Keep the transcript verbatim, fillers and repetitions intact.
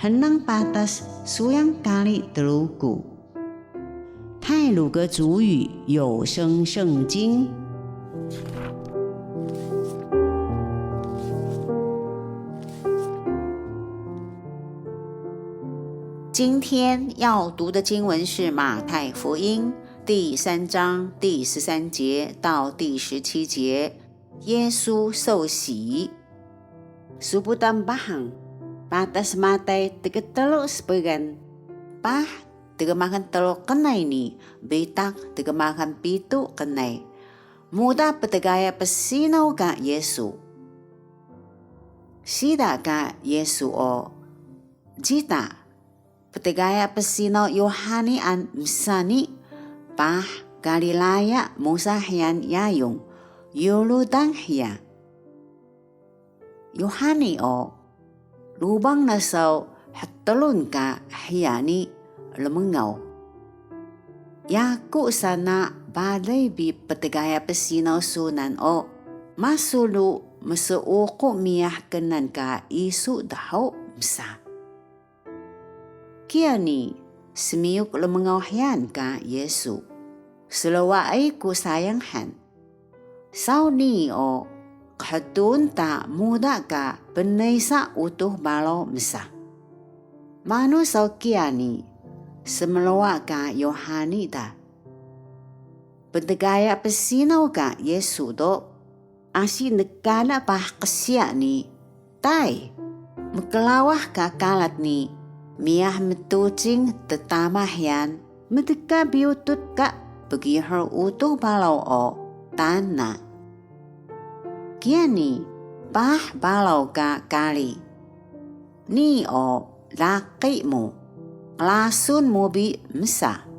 Hnang patas suyang kari Truku. 太魯閣族語有聲聖經。今天要讀的經文是馬太福音第三章第十三節到第十七節，耶穌受洗。Suputan bahang, patas Matay tgtru spgan, paah tgmaxal tru qnay ni bitaq tgmaxal pitu qnay, muda ptgaya psinaw ka Yisu. Siida ka Yisu o, jita, ptgaya psinaw Yuhanian msa ni paah Galilaya musa hiyan yayung, Yurdan hiya. Yuhani o, lubang na saw htrun ka hiya ni rmngaw. Yaku sana balay bi ptgaya psinaw sunan o, masu ru mseuqu miyah knan ka isu dha msa. Kiya ni, smiyuk rmngaw hiyan ka Yisu, Slwaay ku sayang han. Saw nii o, qhtuun ta muda ka pnsa Utux Baraw msa. Manu saw kiya ni, smruwa ka Yuhani da. Ptgaya psinaw ka Yisu do, asi nkala paah qsiya ni, Tay, mklawah ka karat ni, miyah mtucing ttama hiyan, mdka biyutut ka Bgihur Utux Baraw o, taan na. Kiya ni, paah baraw ka kari. Nii o laqi mu, qrasun mu bi msa.